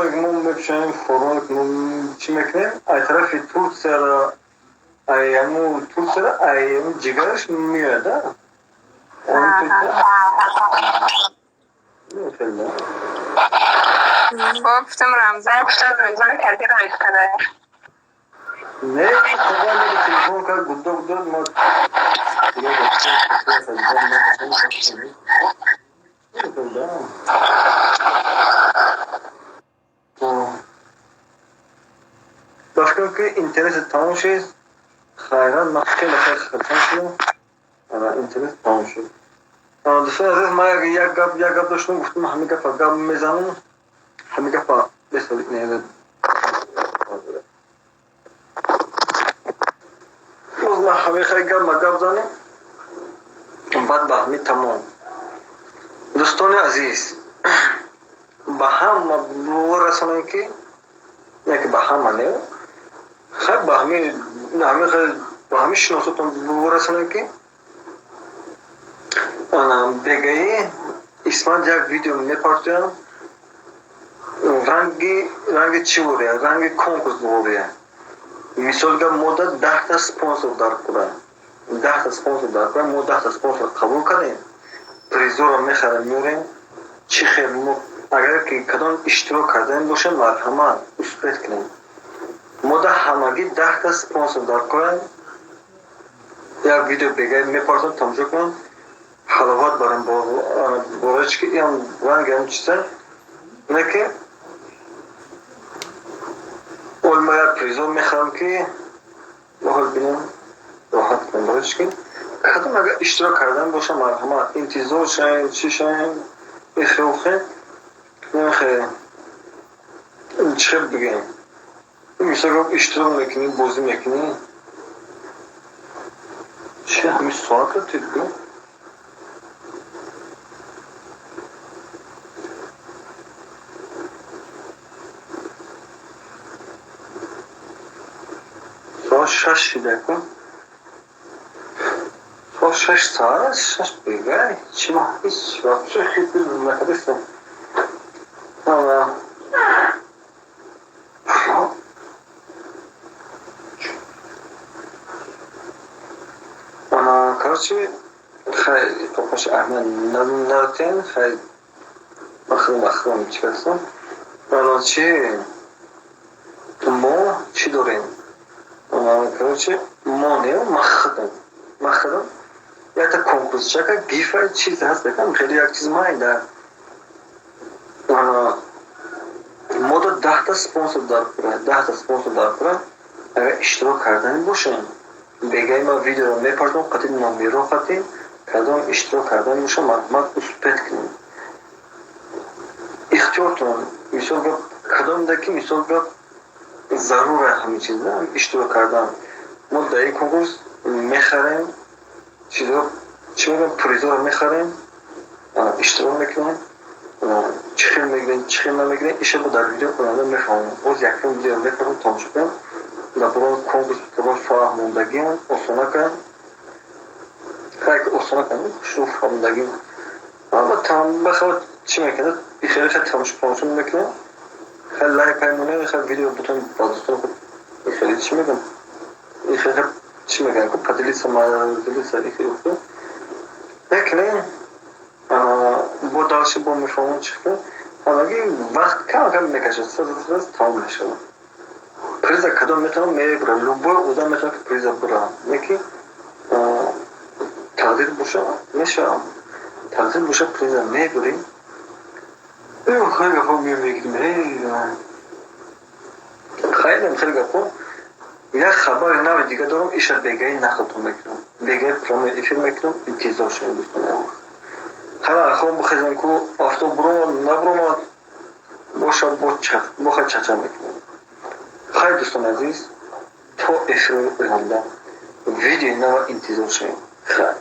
Формое ки мо мепӯшем, формое ки мо чӣ мекунем, ай тарафи Турсияра, ай ҳаму Турсияра, ай ҳаму ҷигараш меояд, да? Гуфтам, Рамзан кардира. Не, телефон кард, гудо гудо ма. Ба фикрам, ки интернет тамом шуд. Хайран, ман хеле хеле хурсанд шудам, интернет тамом шуд. Дӯстони азиз, ман як гап доштам, гуфтам, ҳамин гапа гап мезанам, ҳамин гапа. Боз ман ҳамин хеле гап ма гап занем, баъд ба ҳамин тамом. Дӯстони азиз, ба ҳама расонем, ки яке ба ҳама не, хай, ба ҳамин ба ҳамин шиносотон расонем, ки бегаи Исмат як видео мепартоям. Ранги чӣ буря, ранги конкурс буря. Мисол гап, мо 10та спонсор дар кура, 10та спонсор дар кура. Мо 10та спонсор қабул кардем, призоро мехарем, меорем. Чӣ хел мо, агар ки кадом иштирок кардан бошем, марҳамат, успеть кунем. Мо да ҳамагӣ 10та спонсор дар кора. Як видео бегай мепартом, тамошо кунам, ҳаловат барем. Бораи чи ки ям ранги ам чиза не, ки ол ма як призо мехарам, ки бохел бинем, роҳат кунем. Барои чи ки кадом агар иштирок кардан боша, марҳамат, интизор шавем, чӣ шавем, ихе-ухе немехе, чӣ хел бигем. Мисол, иштирок мекунӣ, бозӣ мекунӣ, чи ҳамин соатро тиб. Соат 6 шида ку, соат 6, саат 6 бегай чи ма ҳеҷ вообще хит накардастам. Ана, короче, хай, топаш аҳмият надотен. Хай, махрум чӣ кардастам. Ана, чи мо чӣ дорем? Короче, мо не, ман худам якта конкурсчака, гифа, чизе ҳаст, хеле як чиз майда. Мо 10та спонсор дар кура, 10та спонсор дар кура. Агар иштирок кардани бошем, бегаи ма видеоро мепартом, қати номеро, қати кадом иштирок кардани боша, марҳамат, успеть кунем. Ихтиёртон. Мисол гап, кадомда ки, мисол гап, зарура ҳамин чиз иштирок кардан. Мо дар ин конкурс мехарем чизо, чӣ мегӯям, призоро мехарем, иштирок мекунем. Чӣ хел мегирем, чӣ хел намегирем, иша бо дар видео оянда мефаҳмем. Боз якум видео мефаҳмем, тамошо кунем. Дар бораи конкурс фаҳмондагиам осона кардам, хайки осона кардам, хушрӯ фаҳмондагиам. Бахабар чӣ мекунад, хеле хеле тамошо мекунам, хеле лайк паймонем, хеле видео бутон ба дӯстони худ, хеле чӣ мегӯям, хеле чӣ мегӯям, поделиться, поделиться мекунем. Бо дальше бо мефаҳмам чӣ кунем. Ҳамагӣ вақт кам кам мекашад, тамом мешавад. Приза кадом метавонам мебурам, любой одам метавонад, ки приза бурам, яки тақдир боша мешавам, тақдир боша, приза мебурем. Хеле гапҳо мегирем, хеле хеле гапҳо. Як хабари нави дига дорам, иша бегаи нақлтон мекунам, бегаи прямой эфир мекунам. Интизор шавед, дӯстон. Хала ахом бихезем ку, офтоб буромад, набуромад боша, боха чача мекунем. Хайр, дӯстони азиз, то эфирои оянда, видеои нава интизор шавем. Хайр.